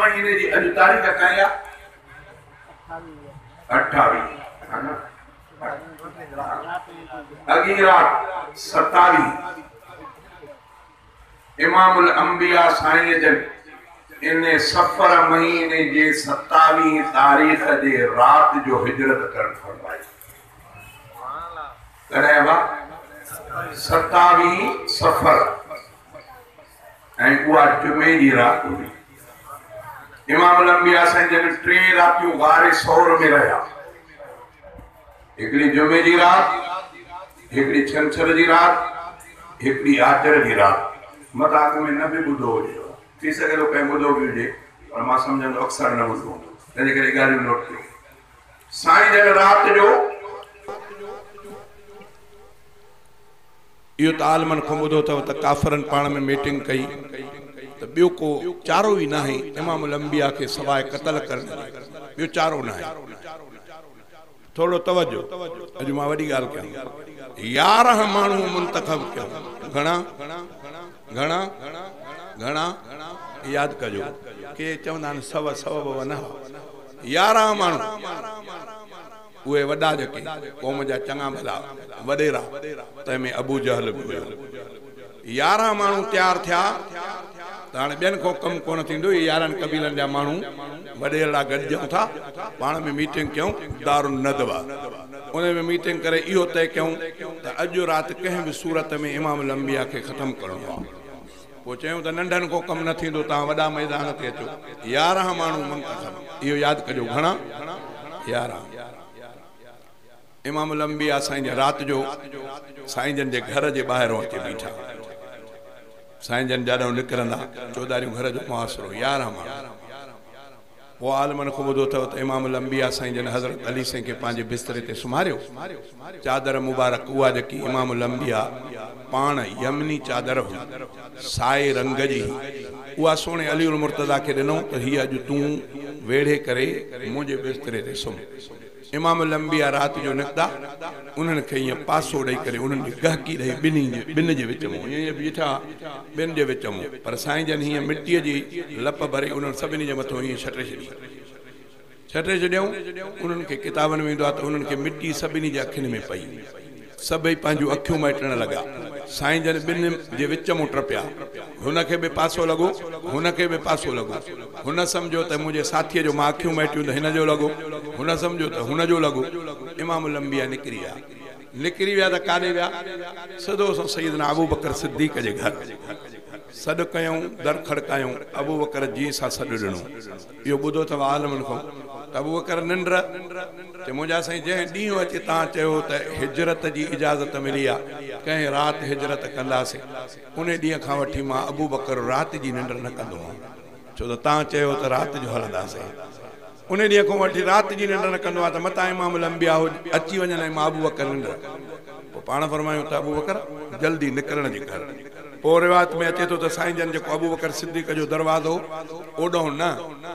महीने जी अॼु तारीख़ काई आहे? 28 हा न, अॻी राति 27 इमामुल अंबिया साईं जन इन सफ़र महीने जे 27 तारीख़ जे राति जो हिजरत करण फरमाई। कॾहिं बा 27 सफ़र ऐं उहा जुमे जी राति हुई। इमामुल अंबिया साईं जन 3 रातियूं गारे सौर में रहिया। हिकिड़ी जुमे जी राति, हिकिड़ी छंछर जी राति, हिकिड़ी आचर जी राति। मतां अॻु में न बि ॿुधो हुजे, थी सघे थो कंहिं ॿुधो बि हुजे, पर मां सम्झंदो अक्सर न ॿुधो हूंदो, तंहिंजे करे ॻाल्हियूं नोट कयो। साईं जन राति जो इहो त आलमनि खां ॿुधो अथव त काफ़रनि पाण में मीटिंग कई त ॿियो को चारो ई नाहे इमामुल अंबिया खे सवाइ क़तल करण जे, ॿियो चारो नाहे। थोरो तवजो, अॼु मां वॾी ॻाल्हि कयां। 11 माण्हू मुंतख़ब कयो। घणा घणा घणा यादि कजो, के चवंदा आहिनि 100 100 न, 11 माण्हू उहे वॾा जेके क़ौम जा चङा भला वॾेरा, तंहिंमें अबू जहल बि हुयो। 11 माण्हू तयारु थिया त हाणे ॿियनि खां कमु कोन थींदो। इहे 11 क़बीलनि जा माण्हू वॾेरा गॾिजूं था, पाण में मीटिंग कयूं दारुन नदवा। उन में मीटिंग करे इहो तय कयूं त अॼु राति कंहिं बि सूरत में इमामुल अंबिया खे ख़तमु करिणो आहे। पोइ चयूं त नंढनि खां कमु न थींदो, तव्हां वॾा मैदान ते अचो। 11 माण्हू मुंतख़ब, इहो यादि कजो। घणा? 11। इमामुल अंबिया साईं जन राति जो साईं जन जे घर जे ॿाहिरों अची बीठा। साईं जन जाॾो निकिरंदा, चौधारियूं घर जो मुआसिरो, 11 माण्हू। पोइ आलमनि खां ॿुधो अथव त इमामुल अंबिया साईं जन हज़रत अली साईं खे पंहिंजे बिस्तरे ते सुम्हारियो। चादर मुबारक उहा जेकी इमामुल अंबिया पाण यमनी चादर हुई, साए रंग जी, उहा सोणे अली उल मुर्तज़ा खे ॾिनो त हीअ अॼु तूं वेड़े करे मुंहिंजे बिस्तरे ते सुम्ह। इमामुल अंबिया राति जो निकिता, उन्हनि खे ईअं पासो ॾेई करे उन्हनि जी गहकी ॾेई ॿिनि जे विच मां ईअं बीठा, ॿिनि जे विच मां, पर साईं जन हीअं मिटीअ जी लप भरे उन्हनि सभिनी जे मथां ईअं छटे छॾी। छटे छॾियऊं, उन्हनि खे किताबनि में ईंदो आहे त उन्हनि खे मिटी सभिनी जे अखियुनि में पई, सभई पंहिंजूं अखियूं माइटण लॻा। साईं जन ॿिनि जे विच मां टपिया, हुनखे बि पासो लॻो, हुनखे बि पासो लॻो। हुन सम्झो त मुंहिंजे साथीअ जो मां अखियूं माइटियूं त हिन जो लॻो, हुन सम्झो त हुन जो लॻो। इमामुल अंबिया निकिरी विया। निकिरी विया त काॾे विया? सिधो सां सैयदना अबू बकर सिद्दीक़ जे घर। सॾु कयूं, दर खड़कायूं, अबू बकर जीअं सां सॾु ॾिनो। इहो ॿुधो अथव आलमनि खां त अबू बकर निंड चए, मुंहिंजा साईं जंहिं ॾींहुं अची तव्हां चयो त हिजरत जी इजाज़त मिली आहे, कंहिं राति हिजरत कंदासीं, उन ॾींहं खां वठी मां अबू बकर राति जी निंड न कंदो आहियां, छो त तव्हां चयो त राति जो हलंदासीं। उन ॾींहं खां वठी राति जी निंड न कंदो आहियां त मतां इमामुल अंबिया अची वञनि ऐं मां अबू बकर निंड। पोइ पाण फरमायूं त अबू बकर जल्दी निकिरण जी कर। पोइ रिवायत में अचे थो त साईं जन जेको अबू बकर सिद्दीक़ जो दरवाज़ो ओॾो न,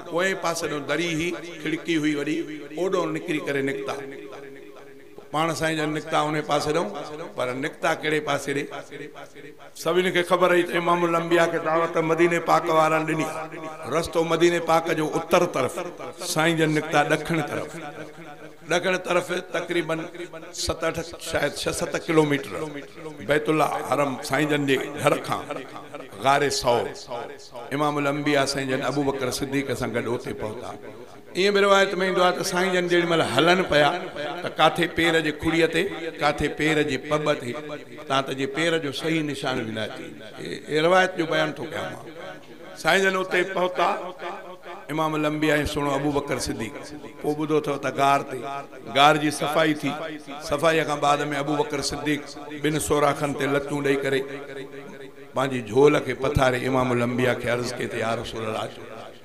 पोएं पासे ॾो दरी हुई, खिड़की हुई वॾी, ओॾो निकिरी करे निकिता। पाण साईं जन निकिता उन पासे ॾो, पर निकिता कहिड़े पासे ॾे? सभिनी खे ख़बर हुई त इमामुल अंबिया खे दावत मदीने पाक वारनि ॾिनी, रस्तो मदीने पाक जो उत्तर तरफ़, साईं जन निकिता ॾखण तरफ़। ॾखण तरफ़ तक़रीबन 7-8 शायदि 6-7 किलोमीटर बैतुल्ला हरम साईं जन जे घर खां गारे सौ इमामुल अंबिया साईं जन अबू बकर सिद्दीक़ सां गॾु उते पहुता। ईअं बि रिवायत में ईंदो आहे त साईं जन जेॾी महिल हलनि पिया त काथे पेर जे खुड़ीअ ते, काथे पेर जे पब ते, तव्हां त जे पेर जो सही निशान बि न अचे। हे रिवायत जो बयानु थो कयां मां। साईं जन उते पहुता, इमामुल अंबिया ऐं सुहिणो अबू बकर सिद्दीक़। पोइ ॿुधो अथव त गार ते, गार जी सफ़ाई थी। सफ़ाईअ खां बाद में अबू बकर सिद्दीक़ ॿिनि सोराखनि ते लतूं ॾेई करे पंहिंजी झोल खे पथारे इमामुल अंबिया खे अर्ज़ु कई त या रसूल अल्लाह,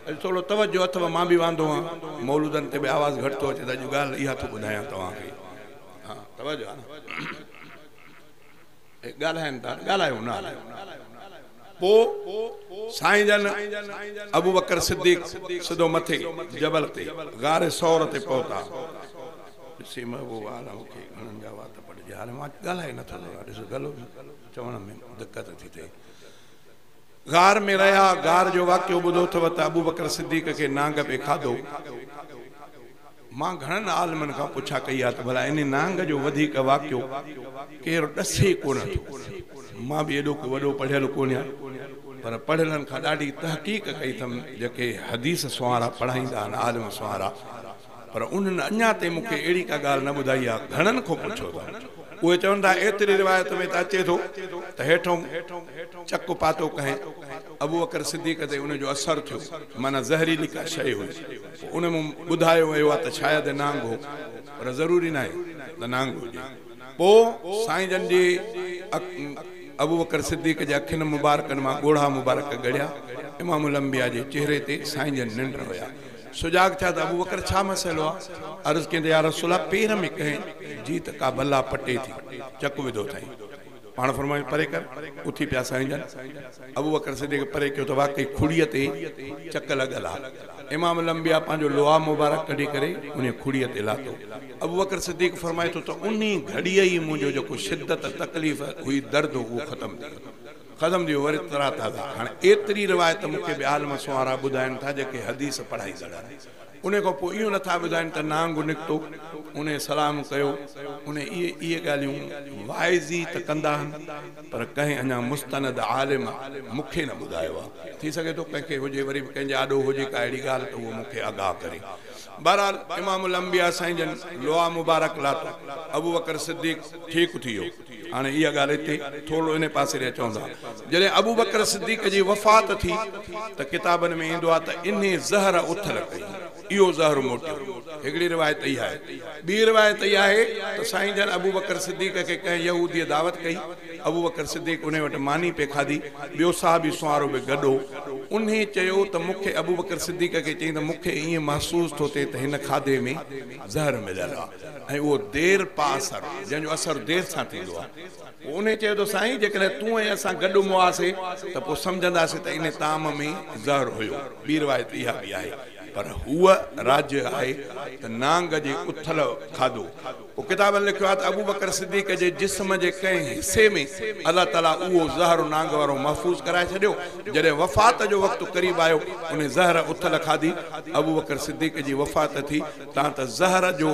अॼु थोरो तवजो अथव, मां बि वांदो आहियां, मौलूदनि ते बि आवाज़ घटि थो अचे त अॼु ॻाल्हि इहा थो ॿुधायां तव्हांखे। हा तवजो आहे न, ॻाल्हाइनि था, ॻाल्हायो न। पोइ साईं जन अबू बकर सिद्दीक़ सिधो मथे जबल ते गारे सौर ते पहुता। ॾिसी महबूब आला मूंखे घणनि जा वात पटिजे, हाणे मां ॻाल्हाए नथो सघां, ॾिसो गलो चवण में दिक़त थी थिए। غار ۾ رهيا. غار جو واقعو ٻڌو اٿو ته ابو بڪر صديق کي نانگ پئي کاڌو. مان گهڻن عالمن کان پڇا ڪئي آهي ته ڀلا ان نانگ جو وڌيڪ واقعو ڪير ڏسي ڪونه ٿو. مان به ايڏو ڪو وڏو پڙهيل ڪونهيان، پر پڙهيلن کان ڏاڍي تحقيق ڪئي اٿم، جيڪي حديث سنوارا پڙهائيندا آهن، عالم سنوارا، پر انهن اڃا تائين مون کي اهڙي ڪا ڳالهه نه ٻڌائي آهي. گهڻن کان پڇيو اٿم، اهي چون ٿا ايتري روايت ۾ ته اچي ٿو ته هيٺون چڪ پاتو ڪنهن ابوبڪر صديق تي، ان جو اثر ٿيو، معنيٰ زهريلي ڪا شيء هئي. پوء ان ۾ ٻڌايو ويو آهي ته شايد نانگ هو، پر ضروري ناهي ته نانگ هجي. پوء سائين جن جي ابوبڪر صديق جي اکين مبارڪن مان ڳوڙها مبارڪ ڳڙيا، امام الانبياء جي چهري تي سائين جن ننڊ هيا. سجاڳ ٿيا ته ابوبڪر ڇا مسئلو آ؟ عرض ڪيائين ته يا رسول الله پير ۾ ڪنهن جيت ڪا بلا پٽي ٿي، چڪ وڌو اٿائين. پاڻ فرمايو پري ڪر. اٿي پيا سائين جن. ابوبڪر صديق پري ڪيو ته واقعي کڙيء تي چڪ لڳل آ. امام الانبياء پنهنجو لعاب مبارڪ ڪڍي ڪري انهيء کڙيء تي لاتو. ابوبڪر صديق فرمائي ٿو ته انهي گهڙيء ئي منهنجو جيڪو شدت تڪليف هئي، درد هو، اهو ختم ٿي ويو. ختم ٿي ويو وري ترا تازا. هاڻي ايتري روايت مون کي به عالم سنوارا ٻڌائن ٿا جيڪي حديث پڙهائيندڙ آهن. ان کان پوء اهو نٿا ٻڌائن ته نانگ نڪتو، ان سلام ڪيو، ان اهي اهي ڳالهيون واعظي ته ڪندا آهن، پر ڪنهن اڃا مستند عالم مون کي نه ٻڌايو آهي. ٿي سگهي ٿو ڪنهن کي هجي، وري به ڪنهن جي آڏو هجي ڪا اهڙي ڳالهه ته اهو مون کي آگاهه ڪري. بهرحال امام الانبياء سائين جن لعاب مبارڪ لاتو، ابوبڪر صديق ٺيڪ ٿي ويو. هاڻي اها ڳالهه هتي ٿورڙو انهي پاسي ڏي اچون ٿا. جڏهن ابوبڪر صديق جي وفات ٿي ته ڪتابن ۾ ايندو آهي ته انهي زهر اٿل ڪئي، اهو زهر موٽيو. هڪڙي روايت اها آهي. ٻي روايت اها آهي ته سائين جن ابوبڪر صديق کي ڪنهن يهوديء دعوت ڪئي. ابوبڪر صديق انهي وٽ ماني پئي کاڌي. ٻيو صحابي سنوارو به گڏ هو. انهي چيو ته مون کي ابوبڪر صديق کي چيائين ته مون کي ائين محسوس ٿو ٿئي ته هن کاڌي ۾ زهر مليل آهي. ۽ اهو دير پا اثر، جنهن جو اثر دير سان ٿيندو آهي. پوء انهيء چيو ته سائين جيڪڏهن تون ۽ اسان گڏ مئاسي ته پوء سمجهنداسين ته انهيء طعام ۾ زهر هيو. ٻي روايت اها به آهي، پر هوء راجح آهي ته نانگ جي اٿل کاڌو. پوء ڪتابن لکيو آهي ته ابوبڪر صديق جي جسم جي ڪنهن حصي ۾ الله تعاليٰ اهو زهر نانگ وارو محفوظ ڪرائي ڇڏيو. جڏهن وفات جو وقت قريب آيو، انهيء زهر اٿل کاڌي. ابوبڪر صديق جي وفات ٿي. تان ته زهر جو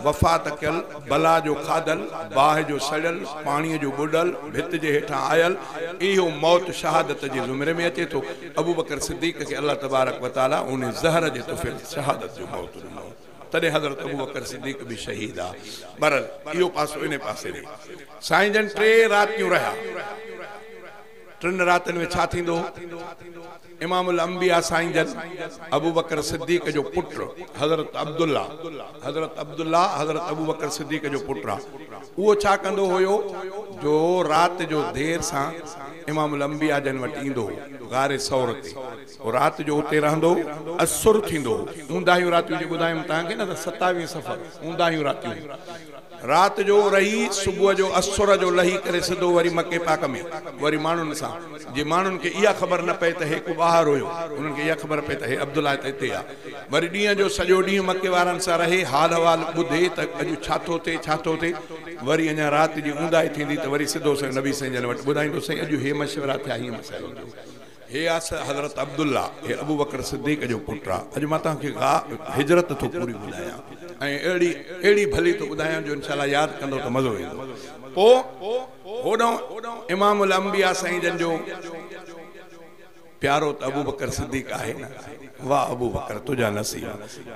وفات ڪيل، بلا جو کاڌل، باهه جو سڙيل، پاڻيء جو ٻڏل، ڀت جي هيٺان آيل، اهو موت شهادت جي زمري ۾ اچي ٿو. ابوبڪر صديق کي الله تبارڪ و تعاليٰ انهي زهر جي طفيل شهادت جو موت ڏنو. تڏهن حضرت ابوبڪر صديق به شهيد آ. بهرحال اهو پاسو انهي پاسي ڏي. سائين جن ٽي راتيون رهيا. ٽن راتين ۾ ڇا ٿيندو؟ امام الانبياء سائين جن ابوبڪر صديق جو پٽ حضرت عبدالله، حضرت عبدالله حضرت ابوبڪر صديق جو پٽ آ، اهو ڇا ڪندو هيو جو رات جو دير سان امام الانبياء جن وٽ ايندو هو غار ثور تي، پوء رات جو اتي رهندو هو، اسر ٿيندو هو، اونداهيون راتيون جي ٻڌايم توهان کي نه ته ستاويهه صفر اونداهيون راتيون هيون. رات جو رهي صبح جو اسر جو لهي ڪري سڌو وري مڪي پاڪ ۾ وري ماڻهن سان، جي ماڻهن کي اها خبر نه پئي ته هي ڪو ٻاهر هيو، انهن کي اها خبر پئي ته هي عبدالله ته هتي آ. وري ڏينهن جو سڄو ڏينهن مڪي وارن سان رهي حال احوال ٻڌي ته اڄ ڇا ٿو ٿئي ڇا ٿو ٿئي، وري اڃا رات جي اونداهي ٿيندي ته وري سڌو سائين نبي سائين جن وٽ ٻڌائيندو سائين اڄ هي مشورا ٿيا هيئن مسئلو ٿيو. هي آ حضرت عبدالله، هي ابوبڪر صديق جو پٽ آ. اڄ مان توهان کي هجرت ٿو پوري ٻڌايان ۽ اهڙي اهڙي ڀلي ٿو ٻڌايان جو انشاء الله ياد ڪندو ته مزو ايندو. پوء هوڏانهن امام الانبياء سائين جن جو پيارو ته ابوبڪر صديق آهي نه. واه ابوبڪر تنهنجا نصيب.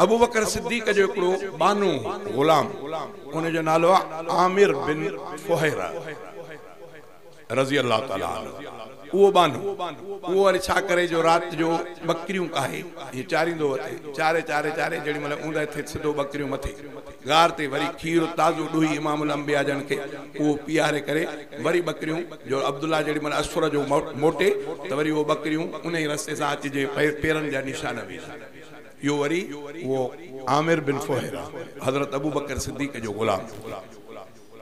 ابوبڪر صديق جو هڪڙو ٻانهو هو، غلام، ان جو نالو آ عامر بن فهيره. رضي الله تعالٰي عنه اهو ٻانهو اهو وري ڇا ڪري جو رات جو ٻڪريون ڪاهي ائين چاريندو وتي، چاري چاري چاري جيڏي مهل اوندهه ٿئي سڌو ٻڪريون مٿي غار تي وري کير تازو ڏوهي امام الانبياء جن کي اهو پياري ڪري وري ٻڪريون جو عبدالله جيڏي مهل اسر جو موٽي ته وري اهو ٻڪريون انهي رستي سان اچ جي پيرن جا نشان ويندا. اهو وري اهو عامر بن فهيره حضرت ابوبڪر صديق جو غلام.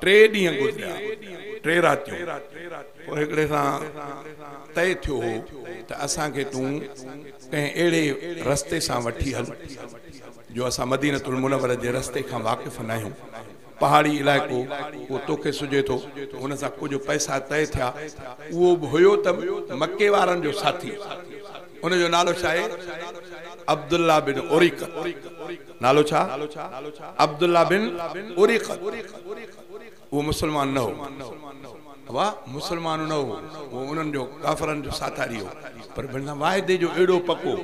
ٽي ڏينهن گذريا، ٽي راتيون، پوء هڪڙي سان طئي ٿيو هو ته اسان کي تون ڪنهن اهڙي رستي سان وٺي هل جو اسان مدينة المنوره جي رستي کان واقف ناهيون. पहाड़ी इलाइक़ो उहो तोखे सुझे थो। हुन सां कुझु पैसा तय थिया। उहो बि हुयो त मक्के वारनि जो साथी, उनजो नालो छा आहे? अब्दुल्ला बिन उरीक़त। नालो छा? अब्दुल्ला बिन उरीक़त। उहो मुसलमान न हो, वाह मुसलमान न हो, उहो उन्हनि जो काफ़रनि जो साथारी हो, पर बिना वाइदे जो अहिड़ो पको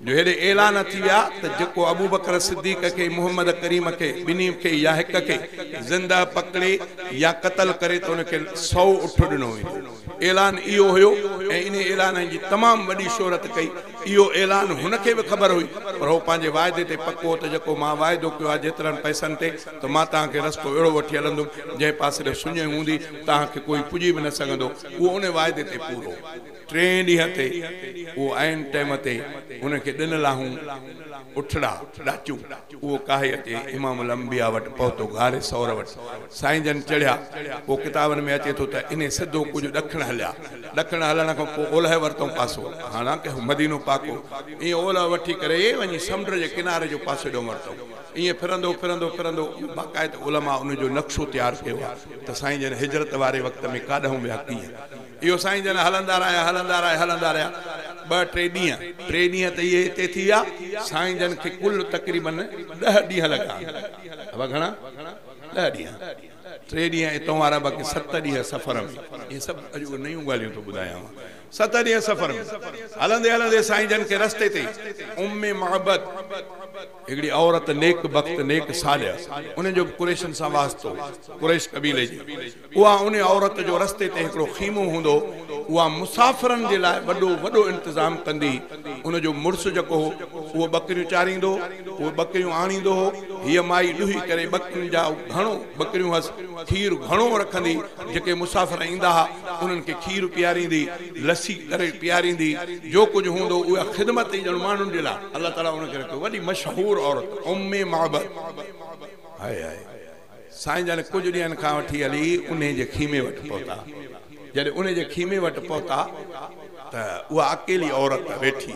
जो हेॾे ऐलान थी विया त जेको अबू बकर सिद्दीक़ खे, मोहम्मद करीम खे, ॿिन्ही खे या हिक खे ज़िंदा पकड़े या क़तल करे त हुनखे 100 उठ ॾिनो वेंदो। ऐलान इहो हुयो ऐं इन ऐलान जी तमामु वॾी शोहरत कई। इहो ऐलान हुनखे बि ख़बर हुई, पर हू पंहिंजे वाइदे ते पको त जेको मां वाइदो कयो आहे जेतिरनि पैसनि ते, त मां तव्हांखे रस्तो अहिड़ो वठी हलंदुमि जंहिं पासे ॾे सुञ हूंदी, तव्हांखे कोई पुॼी बि न सघंदो। उहो उन वाइदे ते पूरो। टे ॾींहं ते उहो ऐन टाइम ते हुनखे ॾिनल आहियूं उठड़ा ॾाचूं, उहो काहे अचे इमाम अल-अंबिया वटि पहुतो, गारे सौर वटि। साईं जन चढ़िया, पोइ किताबनि में अचे थो त इन सिधो कुझु ॾखण हलिया। ॾखण हलण खां पोइ ओलह वरितऊं पासो, हालांकि मदीनो पाको, ईअं ओलह वठी करे वञी समुंड जे किनारे जो पासो ॾो वरितऊं। ईअं फिरंदो फिरंदो फिरंदो बाक़ाइदो उलमा उनजो नक्शो तयारु कयो आहे त साईं जन हिजरत वारे वक़्त में काॾां विया कीअं। इहो साईं जन हलंदा रहिया हलंदा रहिया हलंदा रहिया, 2 3 ॾींहं, 3 ॾींहं त इहे हिते थी विया। साईं जन खे कुल तक़रीबन 10 ॾींहं लॻा। अबा घणा? 10 ॾींहं। 3 ॾींहं हितां वारा, बाक़ी 7 ॾींहं सफ़र में। इहे सभु अॼु नयूं ॻाल्हियूं थो ॿुधायांव। 7 ॾींहं सफ़र में हलंदे हलंदे साईं जन खे रस्ते ते उम्मे मोहब्बत हिकिड़ी औरत नेक बख़्त नेक सालिया, उन जो कुरैशनि सां वास्तो, कुरैश क़बीले जी, उहा उन औरत जो रस्ते ते हिकिड़ो ख़ीमो हूंदो, उहा मुसाफ़िरनि जे लाइ वॾो वॾो इंतज़ामु कंदी। उनजो मुड़ुसु जेको हो उहो बकरियूं चारींदो, उहो बकरियूं आणींदो हो। हीअ माई ॾुही करे बकरियुनि जा घणो बकरियूं हुअसि, खीर घणो रखंदी, जेके मुसाफ़िर ईंदा हुआ उन्हनि खे खीर पीआरींदी, लस्सी करे पीआरींदी, जो कुझु हूंदो उहा ख़िदमत ई ॼण माण्हुनि जे लाइ अलाह ताला हुनखे रखियो। वॾी मशहूर औरत उम्मे मोहब्बत। हाय हाय साईं जन कुझु ॾींहनि खां वठी हली उन जे ख़ीमे वटि पहुता। जॾहिं उन जे ख़ीमे वटि पहुता त उहा अकेली औरत वेठी,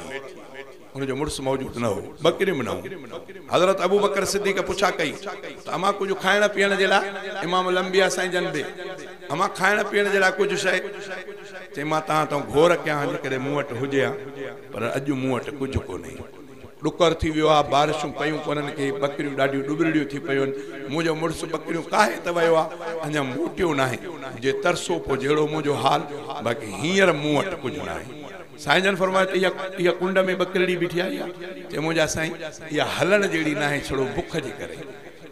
हुनजो मुड़ुसु मौजूदु न हो, बकरियूं बि न हुयूं। हज़रत अबू बकर सिद्दीक़ पुछा कई त अमां कुझु खाइण पीअण जे लाइ, इमाम अल-अंबिया साईं जन बि अमां खाइण पीअण जे लाइ कुझु शइ? चई मां तव्हां तां घोर कयां जेकॾहिं मूं वटि हुजे हा, पर अॼु मूं वटि कुझु कोन्हे। ॾुकर थी वियो आहे, बारिशूं पयूं कोन्हनि खे, बकरियूं ॾाढियूं ॾुबरिड़ियूं थी पयूं आहिनि। मुंहिंजो मुड़ुसु बकरियूं काहे त वियो आहे, अञा मोटियो न आहे, जे तरसो पोइ जहिड़ो मुंहिंजो हाल, बाक़ी हींअर मूं वटि कुझु न आहे। साईं जन फरमायो त इहा कुंड में बकरिड़ी बीठी आहे, इहा? चई मुंहिंजा साईं इहा हलण जहिड़ी न आहे, छड़ो बुख जे करे,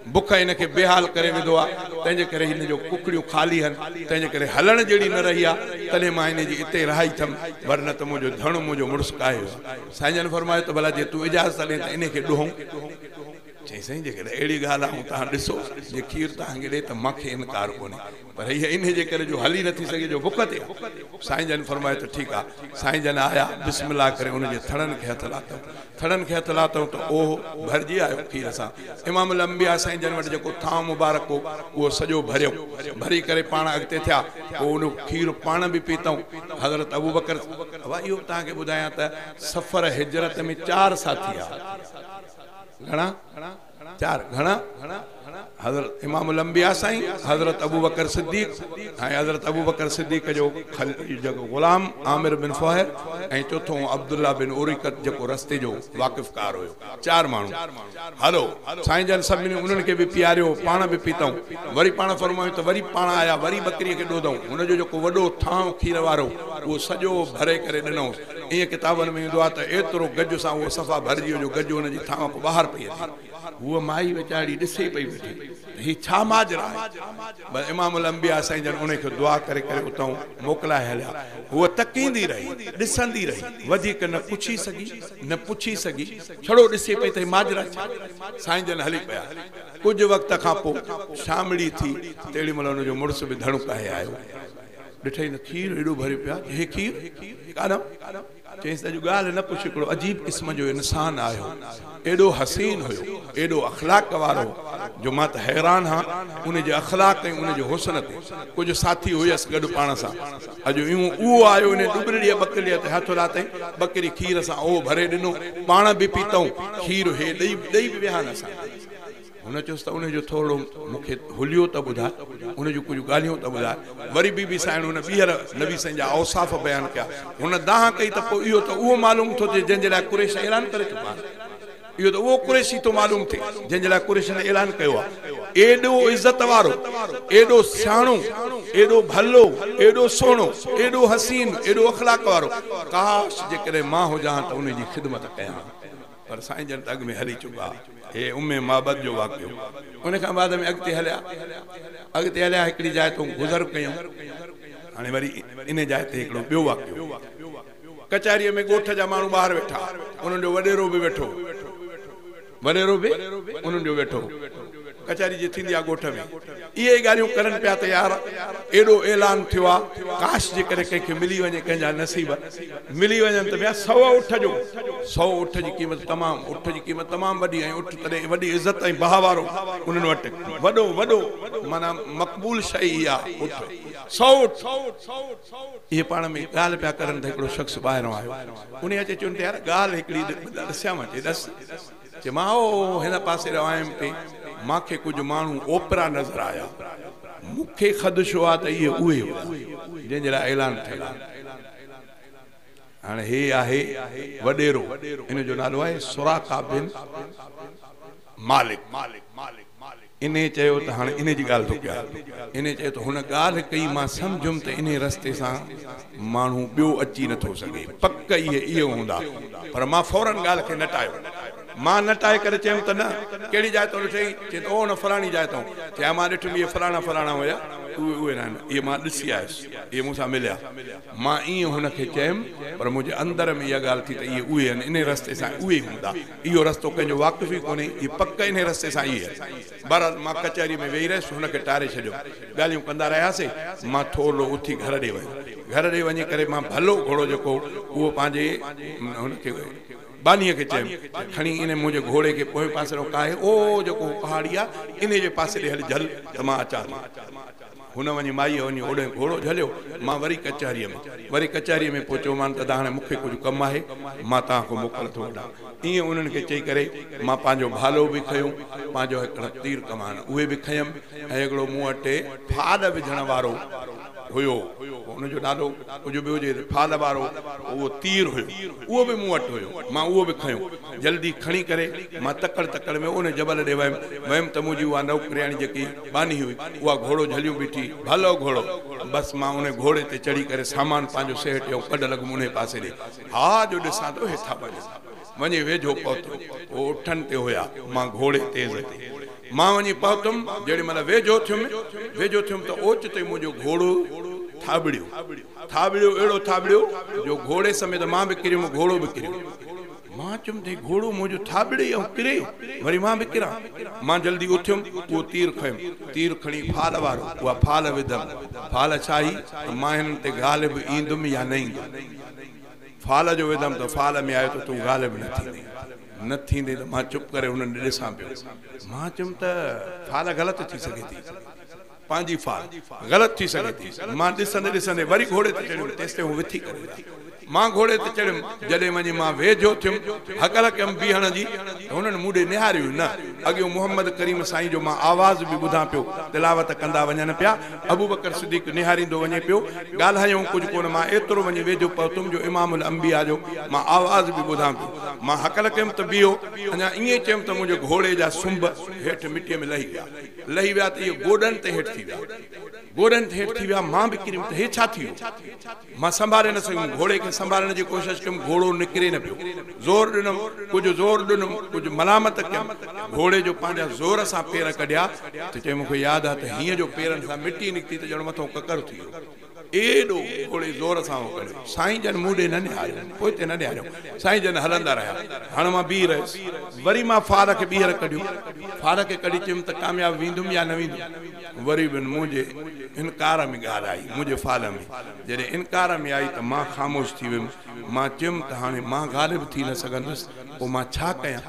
बुख हिन खे बेहाल करे विधो आहे, तंहिंजे करे हिन जो कुकड़ियूं खाली आहिनि, तंहिंजे करे हलण जहिड़ी न रही आहे, तॾहिं मां हिन जी हिते रहाई अथमि, वरना त मुंहिंजो धणु मुंहिंजो मुड़ुसु काहे वियो आहे। साईं जन फरमायो त भला जे तूं इजाज़त ॾे त इन खे ॾोहूं। चई साईं जेकॾहिं अहिड़ी ॻाल्हि आहे, तव्हां ॾिसो जे खीर तव्हांखे ॾे त मूंखे इनकार कोन्हे, पर हीअ इन जे करे जो हली नथी सघे, जो बुख ते आहे। साईं जन फरमायो त ठीकु आहे। साईं जन आया, बिस्मिल्लाह करे उनजे थड़नि खे हथु लातऊं, थड़नि खे हथु लातऊं त उहो भरिजी आयो खीर सां। इमाम अल-अंबिया साईं जन वटि जेको थांव मुबारक हो उहो सॼो भरियो, भरी करे पाण अॻिते थिया, पोइ उन खीर पाण बि पीतऊं। हज़रत अबू बकर, इहो तव्हांखे ॿुधायां त सफ़र हिजरत में 4 साथी हुआ। घणा? 4। घणा? हज़रत इमाम अल-अंबिया साईं, हज़रत अबू बकर सिद्दीक़ ऐं हज़रत अबू बकर सिद्दीक़ जो जेको ग़ुलाम आमिर बिन फ़ुहैर ऐं चोथों अब्दुल्ला बिन उरीक़त जेको रस्ते जो वाक़िफ़कार हुयो। 4 माण्हू। हलो साईं जन सभिनी उन्हनि खे बि पीआरियो, पाण बि पीतऊं। वरी पाण फरमायो त वरी पाण आया, वरी बकरीअ खे ॾोधऊं। हुनजो जेको वॾो थांव खीर वारो उहो सॼो भरे करे ॾिनऊंसि। ईअं किताबनि में ईंदो आहे त एतिरो गज सां उहो सफ़ा भरिजी वियो जो गज हुनजी थांव खां ॿाहिरि पई अचे। हूअ माई वीचारी ॾिसे पई वेठी ही छा माजरा आहे। इमाम अल-अंबिया साईं जन उनखे दुआ करे करे उतां मोकिलाए हलिया। हूअ तकींदी रही, ॾिसंदी रही, वधीक न पुछी सघी न पुछी सघी, छड़ो ॾिसे पई त माजरा छा। साईं जन हली पिया। कुझु वक़्त खां पोइ शामड़ी थी, तेॾी महिल हुनजो मुड़ुसु बि धणु काहे आयो। ॾिठई न खीर एॾो भरियो पियो आहे, हे खीर काॾां? चईंसि त अॼु ॻाल्हि न पुछ, हिकिड़ो अजीब क़िस्म जो इंसान आयो, एॾो हसीन हुयो, एॾो अख़लाक वारो, जो मां त हैरान आहियां उनजे अख़लाक ऐं उनजे हुस्न ते। कुझु साथी हुयसि गॾु पाण सां। अॼु यूं उहो आयो, इन ॾुबरिड़ीअ बकरीअ ते हथु लातई, बकरी खीर सां उहो भरे ॾिनो, पाण बि पीतऊं, खीर हे ॾेई ॾेई बि विया न असांखे। हुन चयोसि त उन जो थोरो मूंखे हुलियो त ॿुधाए, उन जूं कुझु ॻाल्हियूं त ॿुधाए। वरी बीबी साइण हुन ॿीहर नबी साईं जा औसाफ़ बयानु कया। हुन दाह कई त पोइ इहो त उहो मालूम थो थिए जंहिंजे लाइ कुरैश ऐलान करे चुका आहिनि। इहो त उहो कुरैशी थो मालूम थिए जंहिंजे लाइ कुरैश ने ऐलान कयो आहे। एॾो इज़त वारो, एॾो सियाणो, एॾो भलो, एॾो सुहिणो, एॾो हसीन, एॾो अख़लाक वारो, काश जेकॾहिं मां हुजां त उनजी ख़िदमत कयां। पर साईं जन त अॻु में हली चुका। हे उम्मे मोहब्बत जो वाक़ियो। उन खां बाद में अॻिते हलिया, अॻिते हलिया हिकिड़ी जाइ तो गुज़र कयूं। हाणे वरी इन जाइ ते हिकिड़ो ॿियो वाक़ियो। कचहरीअ में ॻोठ जा माण्हू ॿाहिरि वेठा, उन्हनि जो वॾेरो बि वेठो, वॾेरो बि उन्हनि जो वेठो। कचहरी जी थींदी आहे ॻोठ में, इहे ॻाल्हियूं करनि पिया त यार एॾो ऐलान थियो आहे, काश जेकॾहिं कंहिंखे मिली वञे, कंहिंजा नसीब मिली वञनि त भैया 100 उठ जो, 100 उठ जी क़ीमत तमामु, उठ जी क़ीमत तमामु वॾी ऐं उठ तॾहिं वॾी इज़त ऐं बाह वारो उन्हनि वटि वॾो वॾो माना मक़बूल शइ इहा आहे उठ, 100 उठ। इहे पाण में ॻाल्हि पिया करनि त हिकिड़ो शख़्स ॿाहिरां आयो, उन अचे चयुनि त यार ॻाल्हि हिकिड़ी ॾिस्यांव अचे ॾस। चए मां ओ हिन पासे आयुमि पई, मूंखे कुझु माण्हू ओपरा नज़र आया, मूंखे ख़दशो आहे त इहे उहे हुआ जंहिंजे लाइ ऐलान थियल आहे। हाणे हे आहे वॾेरो, इन जो नालो आहे सुराका बिन मालिक। इन चयो त हाणे इन जी ॻाल्हि थो कयां। इन चयो त हुन ॻाल्हि कई, मां सम्झुमि त इन रस्ते सां माण्हू ॿियो अची नथो सघे, पक इहे इहे हूंदा। पर मां फ़ौरन ॻाल्हि खे नटायो, मां नटाए करे चयुमि त न, कहिड़ी जाइ ते ॾिठई? चए त ओ न फलाणी जाइ ते। चया मां ॾिठुमि इहे फलाणा फलाणा हुया, उहे उहे न आहिनि, इहे मां ॾिसी आयुसि, इहे मूंसां मिलिया। मां ईअं हुनखे चयुमि, पर मुंहिंजे अंदरि में इहा ॻाल्हि थी त इहे उहे आहिनि, इन रस्ते सां उहे हूंदा, इहो रस्तो कंहिंजो वाक़िफ़ ई कोन्हे, इहे पक इन रस्ते सां इहे आहिनि। बहरहाल मां कचहरीअ में वेही रहियुसि, हुनखे टारे छॾियो, ॻाल्हियूं कंदा रहियासीं। मां थोरो उथी घर ॾे वयुमि, घर ॾे वञी करे मां भलो घोड़ो जेको उहो पंहिंजे हुनखे बानीअ खे चयुमि खणी इन मुंहिंजे घोड़े खे पोएं पासे काहे, ओ जेको पहाड़ी आहे इन जे पासे ॾे हली झल त मां अचां थो। हुन वञी माईअ वञी ओॾे घोड़ो झलियो, मां वरी कचहरीअ में, वरी कचहरीअ में पहुचोमान त हाणे मूंखे कुझु कमु आहे, मां तव्हां खां मोकल थो वठां। ईअं उन्हनि खे चई करे मां पंहिंजो भालो बि खयो, पंहिंजो हिकिड़ो तीर कमान उहे बि खयमि, ऐं हिकिड़ो मूं वटि फाल विझण वारो हुयो, उनजो नालो कुझु बि हुजे, फाल वारो उहो तीर हुयो, उहो बि मूं वटि हुयो, मां उहो बि खयो। जल्दी खणी करे मां तकड़ तकड़ में उन जबल ॾे वयुमि, वयुमि त मुंहिंजी उहा नौकरियाणी जेकी बानी हुई उहा घोड़ो झलियूं बीठी, भलो घोड़ो, बसि मां उन घोड़े ते चढ़ी करे सामान पंहिंजो सहेटियो कढ लॻुमि उन पासे ॾे। हा जो ॾिसां थो हेठां वञे वञी वेझो पहुतो, उहो उठनि ते हुया, मां घोड़े तेज़ ते मां वञी पहुतुमि। जेॾी महिल वेझो थियुमि, वेझो थियुमि त ओचितो ई मुंहिंजो घोड़ो थाबड़ियो, थाबड़ियो अहिड़ो थाबड़ियो जो घोड़े समेत मां बि किरियुमि, घोड़ो बि किरियो। मां चयुमि त घोड़ो मुंहिंजो थाबड़े ऐं किरे, वरी मां बि किरां। मां जल्दी उथियुमि, उहो तीर खयुमि, तीर खणी फाल वारो, उहा फाल विधमि। फाल छा हुई त मां हिननि ते ग़ालिब ईंदुमि या न ईंदुमि। फाल जो विधमि त फाल में आयो त तूं ग़ालिब न थींदी, न थींदी त मां चुप करे हुननि ॾे ॾिसां पियो। मां चयुमि त फाल ग़लति थी सघे थी, पंहिंजी फाल ग़लति थी सघे थी। मां ॾिसंदे ॾिसंदे वरी घोड़े ते चढ़ियुमि, तेसिताईं हू विथी करे विया। मां घोड़े ते चढ़ियुमि, जॾहिं वञी मां वेझो थियुमि, हकल कयुमि बीहण जी, त हुननि मूं ॾे निहारियो न। अॻियों मोहम्मद करीम साईं जो मां आवाज़ बि ॿुधां पियो, तिलावत कंदा वञनि पिया, अबू बकर सिद्दीक़ निहारींदो वञे पियो, ॻाल्हायूं कुझु कोन। मां एतिरो वञी वेझो पहुतुमि जो इमामुल अंबिया जो मां आवाज़ बि ॿुधां पियो। मां हकल कयुमि त बीहो, अञा ईअं चयुमि त मुंहिंजे घोड़े जा सुंब हेठि मिटीअ में लही विया, लही विया त इहे गोॾनि ते हेठि थी विया, गोॾनि ते हेठि थी विया। मां बि किरियुमि त हे छा थी वियो, मां संभाले न सघियुमि, घोड़े खे संभालण जी कोशिशि कयुमि, घोड़ो निकिरे न पियो। ज़ोर ॾिनमि, कुझु ज़ोर ॾिनमि, कुझु मलामत कयुमि, घोड़े जो पंहिंजा ज़ोर सां पेर कढिया त चयो मूंखे यादि आहे त हीअं जो पेरनि सां मिटी निकिती त ॼण मथां ककर थी वियो, एॾो घोड़े ज़ोर सां कढियो। साईं जन मूं ॾे न निहारियो, पोइ ते न निहारियो, साईं जन हलंदा रहिया। हाणे मां बीह रहियुसि, वरी मां फाल खे ॿीहर कढियो, फाल खे कढी चयुमि त कामयाबु वेंदुमि या न वेंदुमि। वरी बि मुंहिंजे इनकार में ॻाल्हि आई, मुंहिंजे फाल में जॾहिं इनकार में आई त मां ख़ामोश थी वियुमि। मां चयुमि त हाणे मां ग़ालिब थी न सघंदुसि, पोइ मां छा कयां?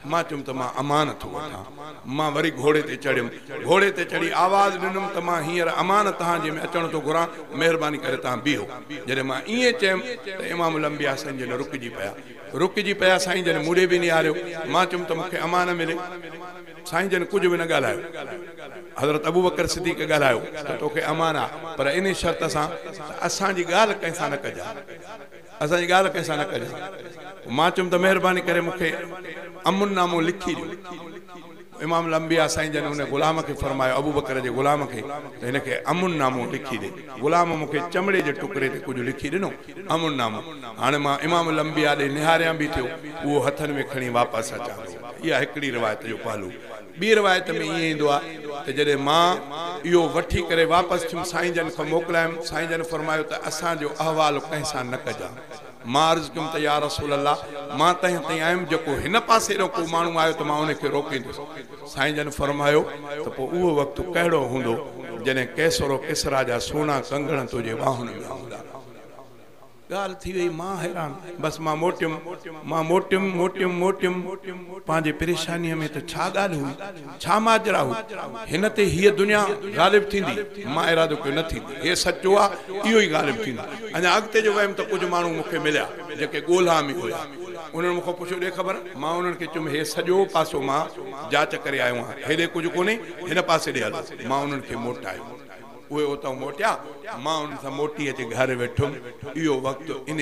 मां चयुमि त मां अमान थो वठां। मां वरी घोड़े ते चढ़ियुमि, घोड़े ते चढ़ी आवाज़ ॾिनमि त मां हींअर अमान तव्हांजे में अचणु थो घुरां, महिरबानी करे तव्हां बीहो। जॾहिं मां ईअं चयुमि त इमामुल अंबिया साईं जन रुकिजी पिया। रुकिजी पिया साईं जन मूं ॾे बि निहारियो। मां चयुमि त मूंखे अमान मिले। साईं जन कुझु बि न ॻाल्हायो। हज़रत अबू बकर सिद्दीक़ ॻाल्हायो त तोखे अमान आहे, पर इन शर्त सां त असांजी ॻाल्हि कंहिंसां न कजांइ, असांजी ॻाल्हि कंहिंसां न कजांइ। मां चयुमि त महिरबानी करे मूंखे अमुन नामो लिखी ॾियो। इमाम लंबिया साईं जन उन ग़ुलाम खे फरमायो, अबू बकर जे ग़ुलाम खे, त हिन खे अमुन नामो लिखी ॾे। ग़ुलाम मूंखे चमड़े जे टुकड़े ते कुझु लिखी ॾिनो अमुन नामो। हाणे मां इमाम लंबिया ॾे निहारियां बि थियो, उहो हथनि में खणी वापसि अचां थो। इहा हिकिड़ी रिवायत जो पहलू। ॿी रिवायत में ईअं ईंदो आहे त जॾहिं मां इहो वठी करे वापसि थियुमि, साईं जन खां मोकिलायुमि, साईं जन फरमायो त असांजो अहवाल कंहिंसां न कजांइ। मां अर्ज़ु कयुमि त या रसूल अल्लाह, मां तंहिं ताईं आयुमि, जेको हिन पासे ॾो को माण्हू आयो त मां उनखे रोकींदुसि। साईं जन फरमायो त पोइ उहो वक़्तु कहिड़ो हूंदो जॾहिं कैसरो किसरा जा सोना कंगण तुंहिंजे ॿाहुनि में हूंदा। ॻाल्हि थी वई, मां हैरान। बसि मां मोटियुमि, मां मोटियुमि मोटियुमि मोटियुमि पंहिंजे परेशानीअ में त छा ॻाल्हि हुई, छा माजरा हुई, हिन ते हीअ दुनिया ग़ालिब थींदी। मां इरादो कयो न थींदी, हे सचो आहे, इहो ई ग़ालिब थींदो। अञा अॻिते जो वियुमि त कुझु माण्हू मूंखे मिलिया जेके ॻोल्हा में हुया। उन्हनि मूंखां पुछियो, ॾे ख़बर। मां उन्हनि खे चयुमि, हे सॼो पासो मां जांच करे आयो आहियां, हेॾे कुझु कोन्हे, हिन पासे ॾे हलो। मां उन्हनि खे मोटायो, उहे उतां मोटिया, मां उन्हनि सां मोटी अची घर वेठुमि। इहो वक़्तु इन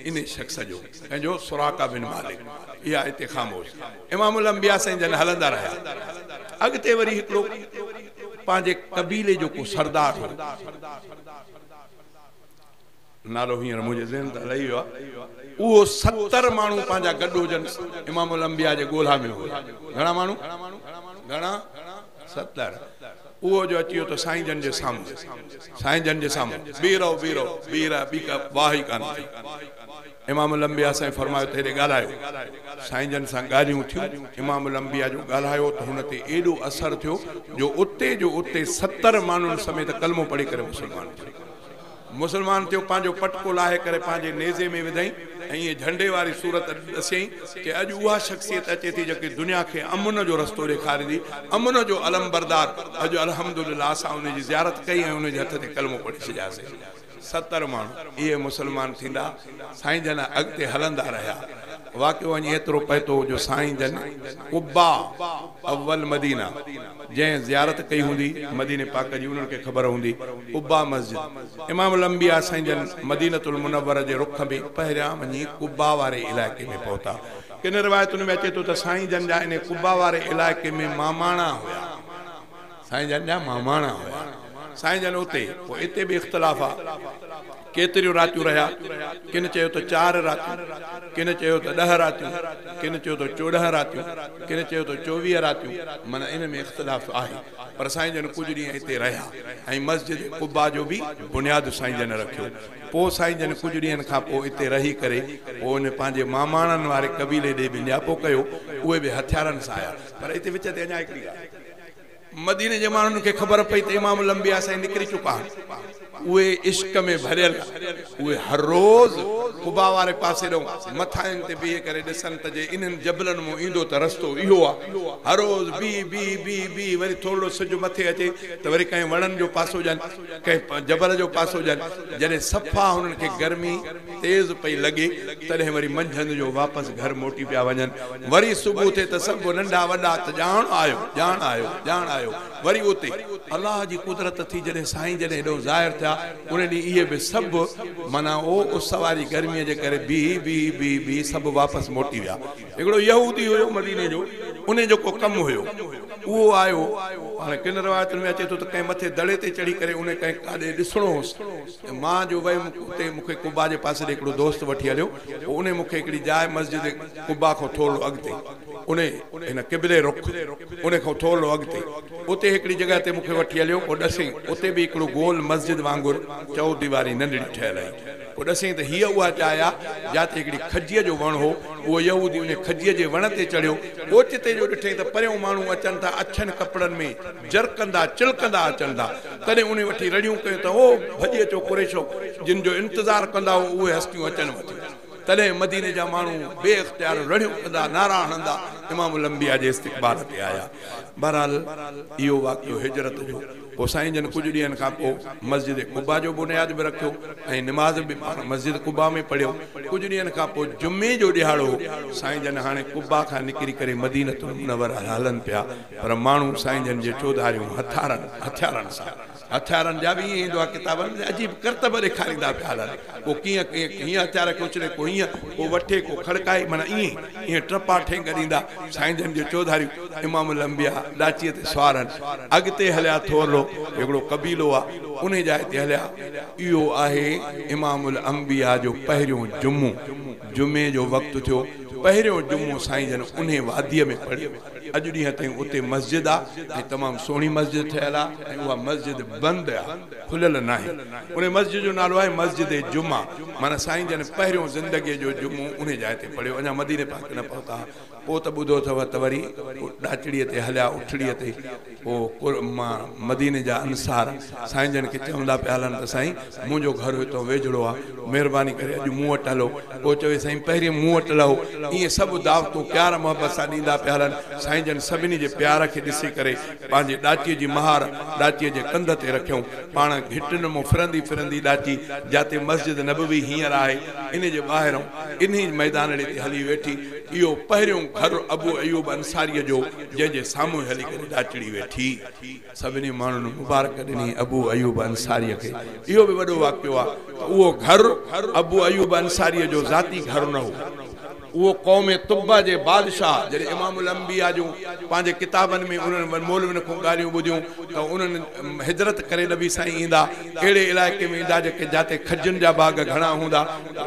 इन शख़्स जो, कंहिंजो, सुराका बिन मालिक। इहा हिते ख़ामोश। इमामुल अंबिया साईं जन हलंदा रहिया। अॻिते वरी हिकिड़ो पंहिंजे कबीले जो को सरदार हो, नालो हींअर मुंहिंजे ज़हन तां लही वियो आहे। उहो 70 माण्हू पंहिंजा गॾु हुजनि, इमामुल अंबिया जे ॻोल्हा में हुया। घणा माण्हू? घणा? 70। उहो जो अची वियो त साईं जन जे साम्हूं, साईं जन जे साम्हूं बीरो बीरो बीरा ॿी का वाह ई कान थी। इमामुल अंबिया साईं फरमायो त हेॾे ॻाल्हायो। साईं जन सां ॻाल्हियूं थियूं। इमामुल अंबिया जो ॻाल्हायो त हुन ते एॾो असर थियो जो उते जो उते 70 माण्हुनि समेत कलमो पढ़ी करे मुसलमान थियो। मुसलमान थियो, पंहिंजो पटको लाहे करे पंहिंजे नेज़े में विधई ऐं ईअं झंडे वारी सूरत ॾसियईं की अॼु उहा शख़्सियत अचे थी जेकी दुनिया खे अमुन जो रस्तो ॾेखारींदी, अमुन जो अलम बरदार। अॼु अल्हम्दुलिल्लाह असां उनजी ज़ियारत कई ऐं उनजे हथ ते कलमो पढ़ी छॾियासीं। 70 माण्हू इहे मुसलमान थींदा। साईं जन अॻिते हलंदा रहिया। वाक़ियो वञी एतिरो पहितो जो साईं जन कुब्बा अव्वल मदीना, जंहिं ज़ियारत कई हूंदी मदीने पाक जी, उन्हनि खे ख़बर हूंदी कुब्बा मस्जिद। इमामुल अंबिया साईं जन मदीनतुल मुनव्वरा जे रुख में पहिरियां वञी कुब्बा वारे इलाइक़े में पहुता। किन रिवायतुनि में अचे थो त साईं जन जा इन कुब्बा वारे इलाइक़े में मामाणा हुया, साईं जन जा मामाणा हुया। साईं जन उते, पोइ हिते बि इख़्तिलाफ़ आहे, केतिरियूं रातियूं रहिया। किन चयो त 4 रातियूं, किन चयो त 10 रातियूं, किन चयो त 14 रातियूं, किन चयो त 24 रातियूं, माना इन में इख़्तिलाफ़ आहे। पर साईं जन कुझु ॾींहं हिते रहिया ऐं मस्जिद कुब्बा जो बि बुनियादु साईं जन रखियो। पोइ साईं जन कुझु ॾींहंनि खां पोइ हिते रही करे पोइ उन पंहिंजे मामाणनि वारे कबीले ॾे बि न्यापो कयो, उहे बि हथियारनि सां आया। पर हिते विच ते अञा हिकिड़ी ॻाल्हि, मदीने जे माण्हुनि खे ख़बर पई त इमामुल अंबिया साईं निकिरी चुका आहिनि। उहे इश्क में भरियल, उहे हर रोज़ कुबा वारे पासे ॾो मथाइन ते बीहे करे ॾिसनि त जे इन्हनि जबलनि मां ईंदो त रस्तो इहो आहे। हर रोज़ बीह बीह बीह बीह, वरी थोरो सिज मथे अचे त वरी कंहिं वणनि जो पासो ॾियनि, कंहिं जबल जो पासो ॾियनि। जॾहिं सफ़ा हुननि खे गर्मी तेज़ पई लॻे तॾहिं वरी मंझंदि जो वापसि घर मोटी पिया वञनि। वरी सुबुह थिए त सभु नंढा वॾा त ॼाण आयो, ॼाण आयो, ॼाण आयो। वरी उते अलाह जी कुदरत थी, जॾहिं साईं जॾहिं हेॾो ज़ाहिर थिया उन ॾींहुं इहे बि सभु माना उहो उस वारी गर्मीअ जे करे बीह बीह बीह बीह सभु वापसि मोटी विया। हिकिड़ो यहूदी हुयो मदीने जो, उन जो को कमु हुयो, उहो आयो। हाणे किन रिवायतुनि में अचे थो त कंहिं मथे दड़े ते चढ़ी करे उन कंहिं काॾे ॾिसणो हुउसि। मां जो वियुमि उते, मूंखे कुबा जे पासे ॾे हिकिड़ो दोस्त वठी हलियो। पोइ उन मूंखे हिकिड़ी जाइ मस्जिद कुबा खां थोरो अॻिते, उन हिन किबले रुख उन खां थोरो अॻिते उते हिकिड़ी जॻह ते मूंखे वठी हलियो। पोइ ॾसई उते बि हिकिड़ो गोल मस्जिद वांगुरु चौदीवारी नंढड़ी ठहियल आई। पोइ ॾसई त हीअ उहा जाइ आहे जिते हिकिड़ी खजीअ जो वणु हो। उहो यहूदी उन खजीअ जे वण ते चढ़ियो। ओचिते जो ॾिठई त परियों माण्हू अचनि था, अछनि कपिड़नि में जरकंदा चिलकंदा अचनि था। तॾहिं उन वठी रड़ियूं कयूं त ओ भॼी अचो कुरैशो, जिन जो इंतज़ारु कंदा हुआ उहे हस्तियूं अचनि वठियूं। तॾहिं मदीने जा माण्हू बेइख़्तियार रड़ियूं कंदा, नारा हणंदा इमामुल अंबिया जे इस्तिक़बाल ते आया। बहरहाल इहो वाक़ियो हिजरत जो। पोइ साईं जन कुझु ॾींहनि खां पोइ मस्जिद कुबा जो बुनियाद बि रखियो ऐं निमाज़ बि पाण मस्जिद कुबा में पढ़ियो। कुझु ॾींहनि खां पोइ जुमे जो ॾिहाड़ो साईं जन हाणे कुबा खां निकिरी करे मदीनतुल मुनव्वरा हलनि पिया, पर माण्हू साईं जन जे चौधारियूं हथियारनि सां, हथियारनि जा बि ईअं ईंदो आहे किताबनि में, अजीब करतब ॾेखारींदा पिया हलनि। को कीअं कीअं हीअं हथियार खे उछले, को हीअं, को वठे, को खड़काए, माना ईअं ईअं टपा ठेंग ॾींदा। साईं जन जे चौधारियूं इमामुल अंबिया ॾाचीअ ते सवार आहिनि। अॻिते हलिया थोरो हिकिड़ो क़बीलो आहे, उन जाइ ते हलिया। इहो आहे इमामुल अंबिया जो पहिरियों जुमो। जुमे जो वक़्तु थियो, पहिरियों जुमो साईं जन उन वादीअ में पढ़ियो। अॼु ॾींहं ताईं उते मस्जिद आहे ऐं तमामु सुहिणी मस्जिद ठहियल आहे ऐं उहा मस्जिद बंदि आहे, खुलियल न आहे। उन मस्जिद जो नालो आहे मस्जिद जुमा। माना साईं जन पहिरियों ज़िंदगीअ जो जुमो उन जाइ ते पढ़ियो। अञा मदीने पाक न पहुता। पोइ त ॿुधो अथव त वरी ॾाचड़ीअ ते हलिया, उठड़ीअ ते। पोइ मां मदीने जा अंसार साईं जन खे चवंदा पिया हलनि त साईं मुंहिंजो घर हितां वेझड़ो आहे, महिरबानी करे अॼु मूं वटि हलो। पोइ चवे साईं पहिरीं मूं वटि लहो। ईअं सभु दावतूं प्यार मोहबत सां ॾींदा पिया हलनि। साईं जन सभिनी जे प्यार खे ॾिसी करे पंहिंजे ॾाचीअ जी महार ॾाचीअ जे कंध ते रखियऊं। पाण घिटनि मां फिरंदी फिरंदी ॾाची जिते मस्जिद नबवी हींअर आहे इन जे ॿाहिरां इन मैदान ते हली वेठी। इहो पहिरियों घर अबू अयूब अंसारीअ जो जंहिंजे साम्हूं हली करे ॾाचड़ी वेठी। सभिनी माण्हुनि मुबारक ॾिनी अबू अयूब अंसारीअ खे। इहो बि वॾो वाक़ियो आहे त उहो घर अबू अयूब अंसारीअ जो ज़ाती घर न हो, उहो क़ौम तुब्बा जे बादशाह। जॾहिं इमामुल अंबिया जूं पंहिंजे किताबनि में उन्हनि मौलवियुनि खां ॻाल्हियूं ॿुधियूं त उन्हनि हिजरत करे नबी साईं ईंदा, अहिड़े इलाइक़े में ईंदा जेके जिते खजुनि जा बाग़ घणा हूंदा।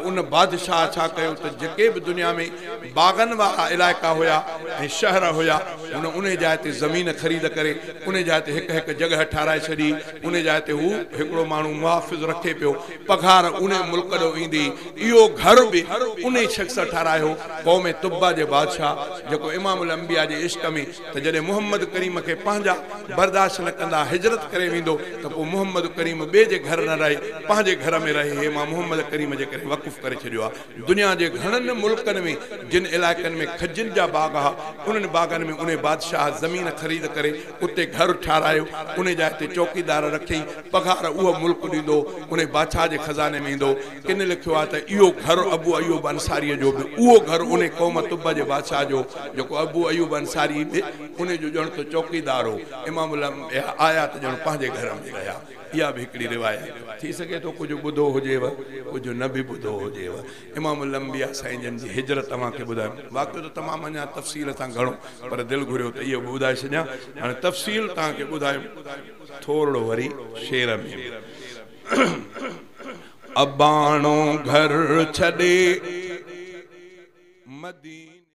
उन बादशाह छा कयो त जेके बि दुनिया में बाग़नि वारा इलाइक़ा हुया ऐं शहर हुया, हुन उन जाइ ते ज़मीन ख़रीद करे उन जाइ ते हिकु हिकु जॻह ठाराए छॾी। उन जाइ ते हू हिकिड़ो माण्हू मुहाफ़िज़ रखे पियो, पघार उन मुल्क ॾो ईंदी। इहो घर बि उन शख़्स ठारायो, क़ौम तुब्बा जे बादशाह, जेको इमामुल अंबिया जे इश्क में त जॾहिं मोहम्मद करीम खे पंहिंजा बर्दाश्त न कंदा हिजरत करे वेंदो त पोइ मोहम्मद करीम ॿिए जे घर न रहे, पंहिंजे घर में रहे। हे मां मोहम्मद करीम जे करे वक़फ़ करे छॾियो आहे। दुनिया जे घणनि मुल्कनि में जिन इलाइक़नि में खजुनि जा बाग़ हुआ, उन्हनि बाग़नि में उन बादशाह ज़मीन ख़रीद करे उते घर ठारायो, उन जाइ ते चौकीदार रखियईं, पघार उहो मुल्क ॾींदो, उन बादशाह जे ख़ज़ाने में ईंदो। किन लिखियो आहे त इहो घर अबू अयूब अंसारीअ जो बि उहो घर उन क़ौम तुब्बा जे बादशाह जो, जेको अबू अयूब अंसारी बि उन जो ॼण त चौकीदार हो। इमामुल आया त ॼण पंहिंजे घर में रहिया। इहा बि हिकिड़ी रिवायत थी सघे थो, कुझु ॿुधो हुजेव, कुझु न बि ॿुधो हुजेव। इमामुल अंबिया साईं जन जी हिजरत तव्हांखे ॿुधायो। वाक़ियो त तमामु अञा तफ़सील सां घणो, पर दिलि घुरियो त इहो बि ॿुधाए छॾियां। हाणे तफ़सील तव्हांखे ॿुधायो थोरो वरी शेर में। अबाणो घर छॾे मदी